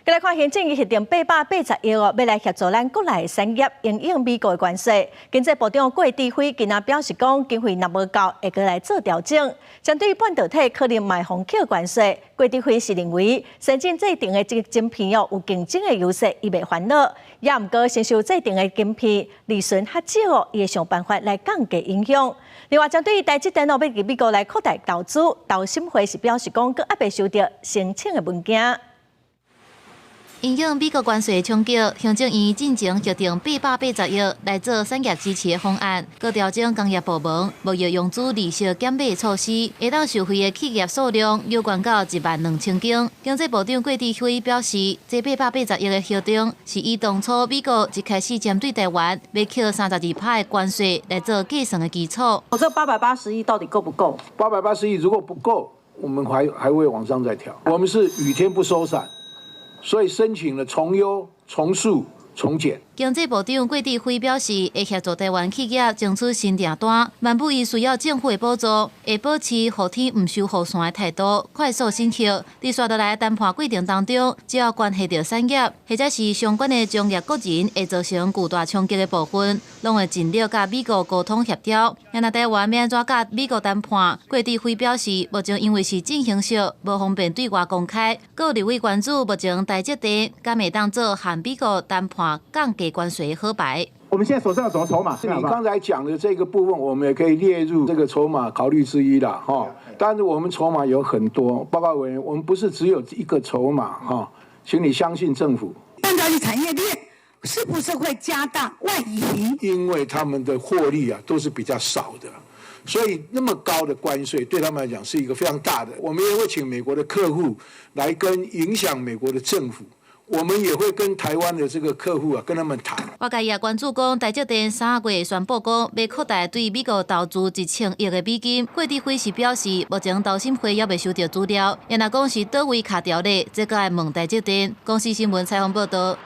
來看行政院核定880億哦，欲來協助咱國內產業因應美國的關稅。經濟部長郭智輝今仔表示講，經費若無夠，會閣來做調整。針對半導體可能嘛予扣關稅，郭智輝是認為先進製程的這晶片哦有競爭的優勢，伊袂煩惱。也毋過成熟製程的晶片利潤較少哦，伊會想辦法來降低影響。另外，針對台積電哦欲佇美國來擴大投資，投審會是表示講，閣猶未收著申請的文件。因應美國關稅衝擊，行政院進前核定880億來做產業支持的方案，閣調整工業部門貿易融資利息減免措施，會當受惠的企業數量有懸到1萬2千間。經濟部長郭智輝表示，這880億的核定是以當初美國一開始針對台灣欲扣32%的關稅來做計算的基礎。我這880億到底夠不夠？ 880億如果不夠，我們還會往上再調。我們是雨天不收傘。所以申請了從優、從速、從簡。經濟部長郭智輝表示，會協助台灣企業爭取新訂單，萬不伊需要政府的補助，會保持雨天毋收雨傘的態度，快速審核。佇紲落來談判過程當中，只要關係著產業或者是相關的專業個人，會造成巨大衝擊的部分，攏會盡力佮美國溝通協調。若台灣欲按怎佮美國談判，郭智輝表示，目前因為是進行式，無方便對外公開。閣有立委關注，目前台積電敢會當做和美國談判降低關稅好牌。我們現在手上有什麼籌碼？你剛才講的這個部分，我們也可以列入這個籌碼考慮之一啦，哈。但是我們籌碼有很多，報告委員，我們不是只有一個籌碼，哈，請你相信政府。半導體產業鏈是不是會加大外移？因為他們的獲利啊都是比較少的，所以那麼高的關稅對他們來講是一個非常大的。我們也會請美國的客戶來跟影響美國的政府。我們也會跟台灣的這個客戶啊，跟他們談。外界也關注講，台積電3月宣布講，欲擴大對美國投資1000億的美金。郭智輝是表示，目前投審會猶未收著資料，若講是佗位卡著咧，這閣愛問台積電。公視新聞採訪報導。